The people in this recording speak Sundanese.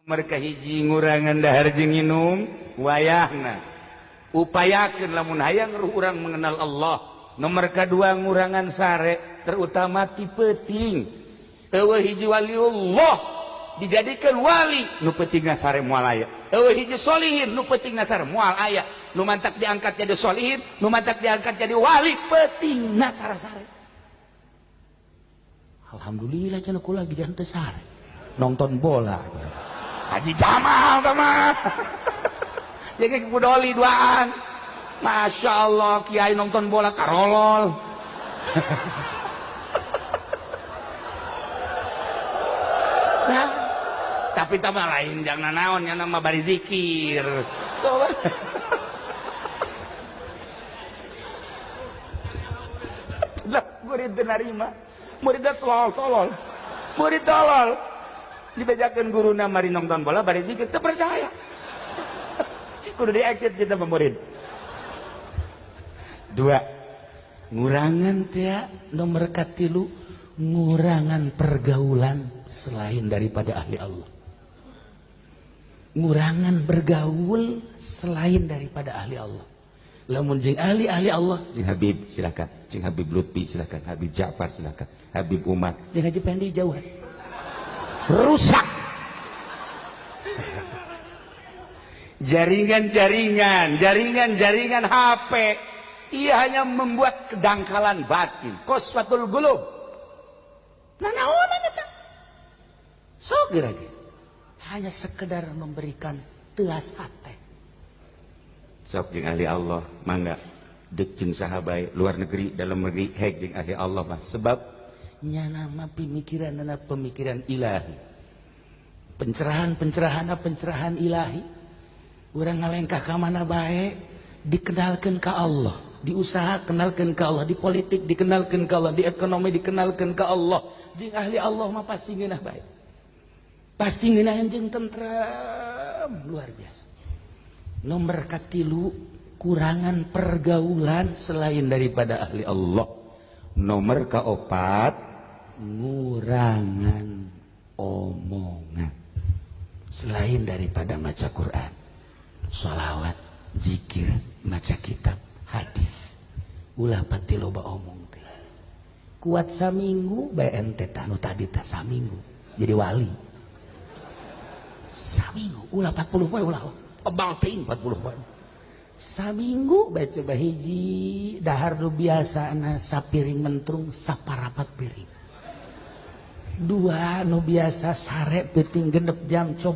Mereka hiji ngurangan dahar jeung nginum wayahna. Upayakeun lamun hayang ruh urang mengenal Allah. Nomor kedua ngurangan sare, terutama ti peuting. Eueuh hiji waliullah dijadikan wali nu peutingna sare moal aya. Eueuh hiji solihin nu peutingna sare moal aya. Nu mantak diangkat jadi solihin, nu mantak diangkat jadi wali peutingna tara sare. Alhamdulillah cenah kula lagi jangan teu sare. Nonton bola. Haji Jamal mah. Jadi kudoli duaan. Masya Allah kiai nonton bola karolol. Nah, tapi tambah lain jangan naon nya nama bari zikir. Lah murid narima. Murid tolol tolol. Murid tolol. Dibejakeun guruna mari nonton bola bari zikir teu percaya. Kudu di exit kita murid. Dua, ngurangan teh nomor katilu ngurangan pergaulan selain daripada ahli Allah. Ngurangan bergaul selain daripada ahli Allah. Lamun jeung ahli-ahli Allah, jeung Habib silakan, jeung Habib Lutfi silakan, Habib Ja'far silakan, Habib Umar, jeung Haji Pendi jauhan. Rusak jaringan-jaringan, jaringan-jaringan HP, ia hanya membuat kedangkalan batin, qaswatul qulub. Nah, naonan eta? Sok geura ge. Hanya sekedar memberikan telas hate. Sok jeung ahli Allah, mangga deuk jeung saha bae, luar negeri, dalam negeri, hek jeung ahli Allah mah. Sebab nyana mah pemikiranna pemikiran ilahi. Pencerahan-pencerahanna pencerahan ilahi. Urang ngalengkah ka mana bae dikenalkeun ka Allah, di usaha kenalkeun ka Allah, di politik dikenalkeun ka Allah, di ekonomi dikenalkeun ka Allah. Jeung ahli Allah mah pasti ngeunah bae. Pasti ngeunah jeung tentrem luar biasa. Nomor katilu kurangan pergaulan selain daripada ahli Allah. Nomor kaopat ngurangan omongan selain daripada maca Quran, sholawat, zikir, maca kitab, hadis. Ulah pati loba omong teh. Kuat saminggu bae ente tah nu tadi tah saminggu jadi wali. Saminggu ulah 40 poe ulah. Tebal teuing 40 poe. Saminggu bae coba hiji dahar nu biasana sapiring mentrung saparapat piring. Dua nu biasa sare peuting genep jam coba